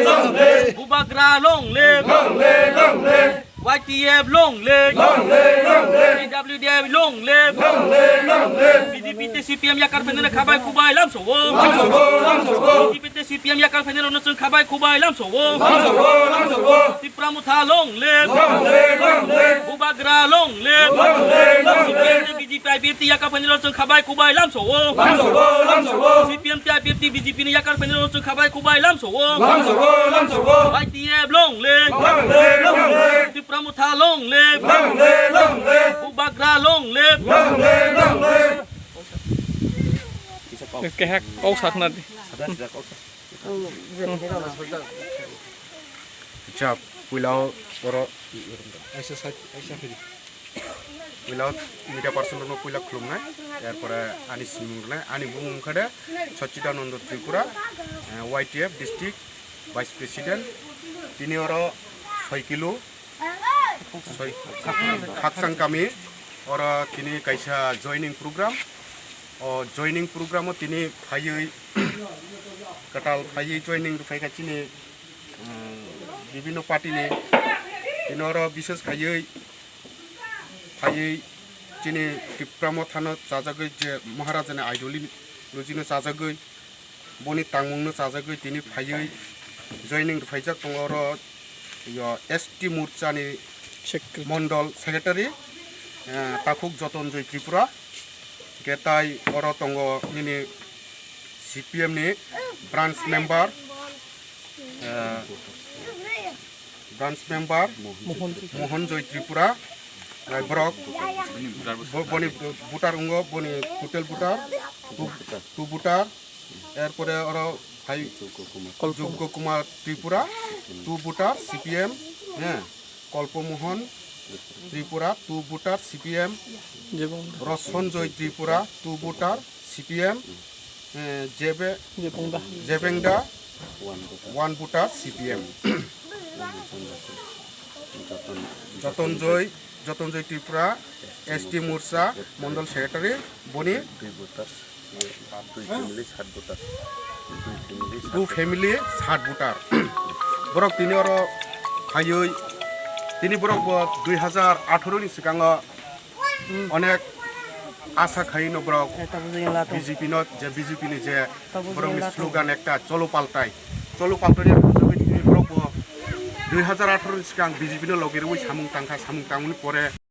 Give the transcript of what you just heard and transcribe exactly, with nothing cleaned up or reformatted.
Long live! Bubagra long live! Long live! Long live! Y T F long live! Long live! Long live! T W D F long live! Long live! Long live! B J P tei C P M yakar phainai khabai kubai lamsao. Lamsao! Lamsao! B J P tei C P M yakar phainai rokno chwng khabai kubai lamsao. Lamsao! Lamsao! Tipra Motha long live! Long live! Long live! Bubagra long live! Long live! Long live! C P M tei B J P I P F T yakar phainai rok chwng khabai kubai lamsao. Lamsao! Lamsao! C P M tei I P F T B J P ni yakar phainai rok chwng khabai kubai lamsao. Lamsao! Lamsao! Y T F long live! Long live! Long live! Tipra Motha long live! Long live! Long live! Bubagra long live! Long live! Long live! Kehak kok sakna di. Acha, puila o oro puila media person rokno puila khulumnai, er pore ani simung rwnai, ani bumung wngkha de Sachidananda Tripura, eh, Y T F District Vice President, tini oro soi kilo, soi, Khaksang kami, oro tini kaisa joining program, o joining program o tini phaiwi, kwtal phaiwi joining rwphai kha chini, um, bibinno party ni, tini oro bises khaiwi phaiwi chini Tipra Motha no chajagwi je Maharaja ni ideology no chajagwi, boni tangmung no chajagwi tini phaiwi joining rwphaijak tongo oro yo S T Morcha ni Secretary. Mondol Secretary, eh, Takhuk Jotonjoy Tripura, hwnkhe tai oro tongo nini C P M ni branch member, eh, branch member Mohan. Mohan Joy Tripura, eh, borok bo-, boni voter wngo, boni total voter two, two voter, er pore oro hai Kolpo. Joggo Kumar Tripura, two voter C P M, eh, Kolpo Mohan Tripura, two voter C P M, Jebong. Rosonjoy Tripura, two voter C P M, eh, Jebe-, Jebongda. Jebengda, one voter C P M. Jotonjoy, Jotonjoy Tripura, S T Morcha, Mondol Secretary, boni two family sat voter. Borok tini oro phaiwi, tini borok bo dui hazar atharo ni swkango onek asa khai no borok B J P no, je B J P ni je borok ni slogan ekta, "Cholo paltai." Cholo paltai ni borok bo dui hazar atharo ni swkang B J P no logi rwi samung tangkha, samung tangmani pore